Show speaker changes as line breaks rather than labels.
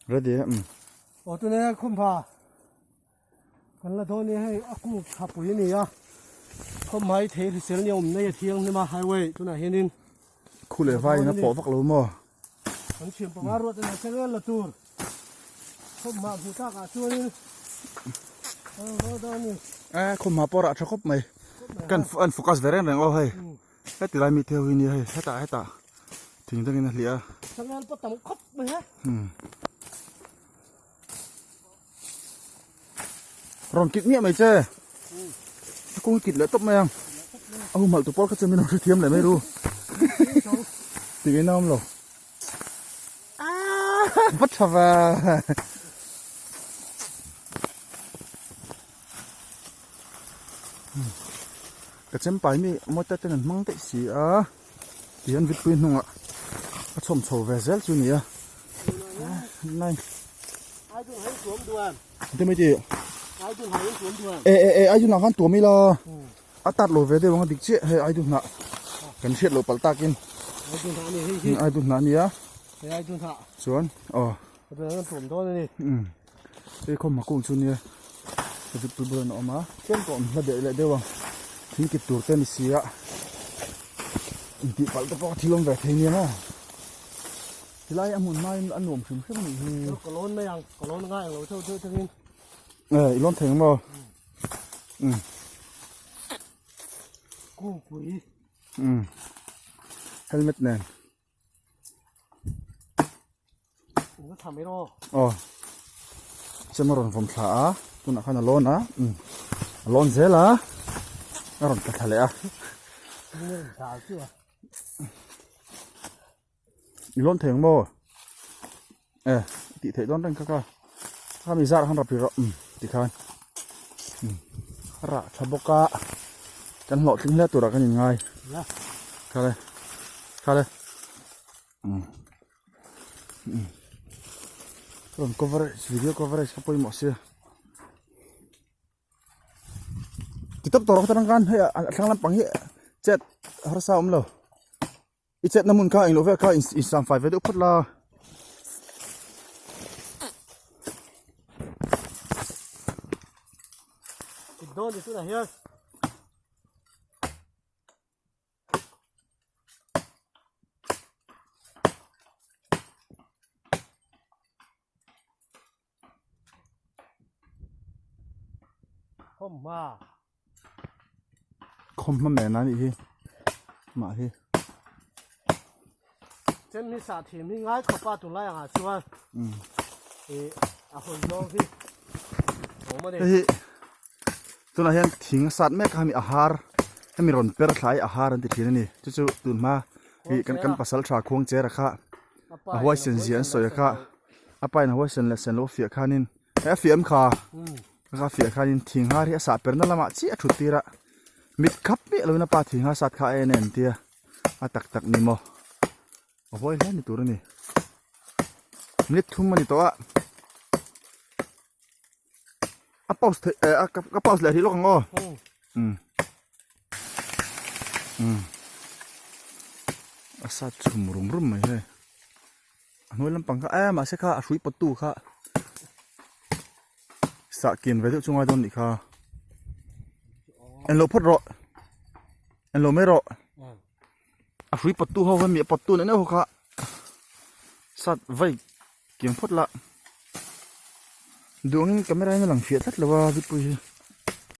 Ready e umm.
Aw tune khawmha kan la dawn nia hei a kuk tha pui a ni a khawmha hi thei hrisel ni a awm nei a thianghlim a highway tunah hianin
Khu leh vaiin a pawh vak lo maw?
Kan thiam panga ruat a nia changel la tur khawmha hmuh tlak ah chuanin a rawn dawn dawn a ni.
E khawmha pawh rah tha khawp mai kan an focus ve reng reng aw hei. Heti lai mi te ho hi nia hei hetah hetah thing dangin a hliah a.
Changel pawh tam khawp mai he.
Rawn kit miah mai che. A kung kit leh tawp mai ang. A humhalh tu pawl kha chu min rawn hrethiam leh mai ru. Tingin a awm lo. Va tha ve. Ka chempai mi motor ten an hmang daih si a tih an vitpui hnungah a chhawm chho ve zel chu a ni a nai e e e aizawlah khan tuam ila a tat lo ve deuh ang a dik chiah hei aidu hnah kan hriat loh palh takin aidu hnah a ni a chuan aw Hei khawm hma kung chu nia zukpui bulah an awm a tlem pawh an hla deuh leh deuh a thing kit tur te a ni si a intih palh te pawh a thil awm ve thei nia maw tilai a hmun hmain a nuam hrim hrim a nih hi
ka lawn mai ang ka lawn ngai ang lo theuh theuh tangin
e i lawn thei ang maw um
kungpui
um helmet nen Aw chem a rawn vawm thla a tunah khan a lawn a umm a lawn zel a a rawn tla thla leh a i lawn thei ang maw e tih theih dawn reng kha ka khami zar ah khan rap ri rawh umm tikhan umm a rah tha bawk a kan hlawhtling hle turah kan inngai khale khale. Rawn coverage video coverage kha pawimawh sia ti tawp tawh rawh kha khan hei a thlang lampang hi chet harsa a awm lo i chetna hmun kha englo vel kha insam fai ve deuh phawt la. Khawmhma men a nih hi mah hi.
Chem hi sah thim hi ngai khawp a tunlai angah chuan ih a hawi zawng hi awm a ni.
Hei hi tunah hian thing a sat mek a hemi a har hemi rawn per thla hi a har an ti thin a ni chu chu tun hma ih kan kan pasal tha khuang chera kha a huaisen zia an sawi a kha a pa in a huaisen leh sen loh a fiah khanin he a fiah em kha a fiah khanin thing har hi a sah perna lamah chiah a thut tir a mit khap miah lovin a pa thing har sat kha a en a entir a a tak tak ni maw a huai hle ni tur a ni minute thum a ni tawh a. A pause theih eh a ka pause leh rih lawk ang aw. Um. Um. A sat chhum rum rum mai hei. A hnuai lampang kha eh mahse kha a hrui pawt tu kha sah kian ve deuh chu ngai dawn nih kha. En lo phawt rawh. En lo mai rawh. A hrui pawt tu ho kha mi a pawt tu neuh neuh ho kha sat vai kiang phawt lah. Duh angin camera in a lang fiah tlat lo a zipui hi.